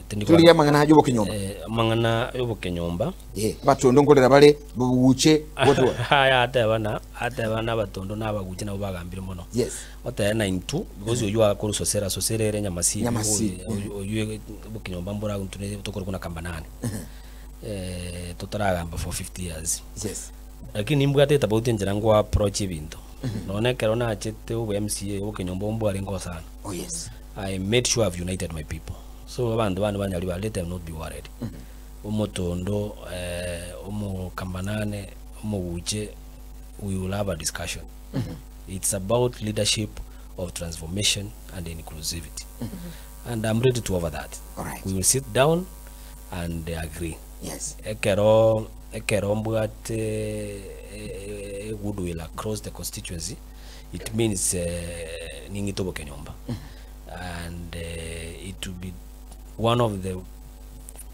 Tindi Torigia amang'ana y'obokenyomba. Eh, amang'ana y'obokenyomba. Eh, abatondo nkorera bare boguche gotwara. Aya atebana, atebana abatondo na abaguche nabo bagambire mono. Yes. Otebe na intwe, because oywo akorwa sosera, sosera ere Nyamasibi, Nyamasibi, oyo- oywo obokenyomba mbora intwe ne tokorokwa na Kambanane. Eh, totaragamba for 50 years. Yes. Lakini nimbwate etofauti enchera nko approach ebinto. Nonya ekero nachete obo MCA, obokenyomba obo mbwarenge osana. Oh yes. I made sure I've united my people. So abanto bane banyari ba let them not be worried. Omotondo, eh, omokambanane, omoguche, we will have a discussion. It's about leadership of transformation and inclusivity. And I'm ready to offer that. Alright. We will sit down and agree. Yes. Ekero ekero mbwate eh, eh, goodwill across the constituency it means eh, ning'ite obokenyomba and eh, it will be one of the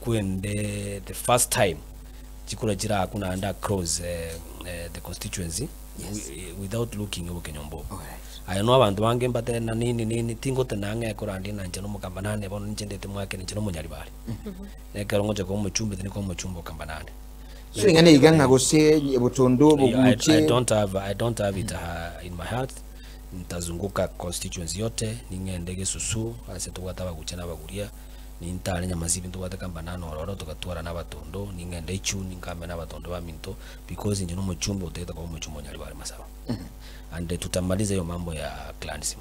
kwende the first time chikura chiraku naende across eh, eh, the constituency Yes. wi- without looking obokenyomba obo Alright. aye no abanto bange mbatebe na nini nini tingotena ng'e ekorandi na inche nomokamba nane bono ninche ndete mwake ninche nomonyaribari Ekero ngocha koba omochumbe tindi koba omochumbe o Kambanane. So ring'ana iga ng'a gose botondo I, I boguche don't have, I don't have it uh, in my heart. Nitazunguka constituency yote ning'ende Gesusu ase tobwate abagucha na abaguria nintare Nyamasibi ntobwate Kambanane ororo togatwara na abatondo ning'ende Ichuni nkambe na abatondo baminto because inche nomochumbe otagete koba omochumbe o Nyaribari Masaba and tutamaliza hiyo mambo ya clansm.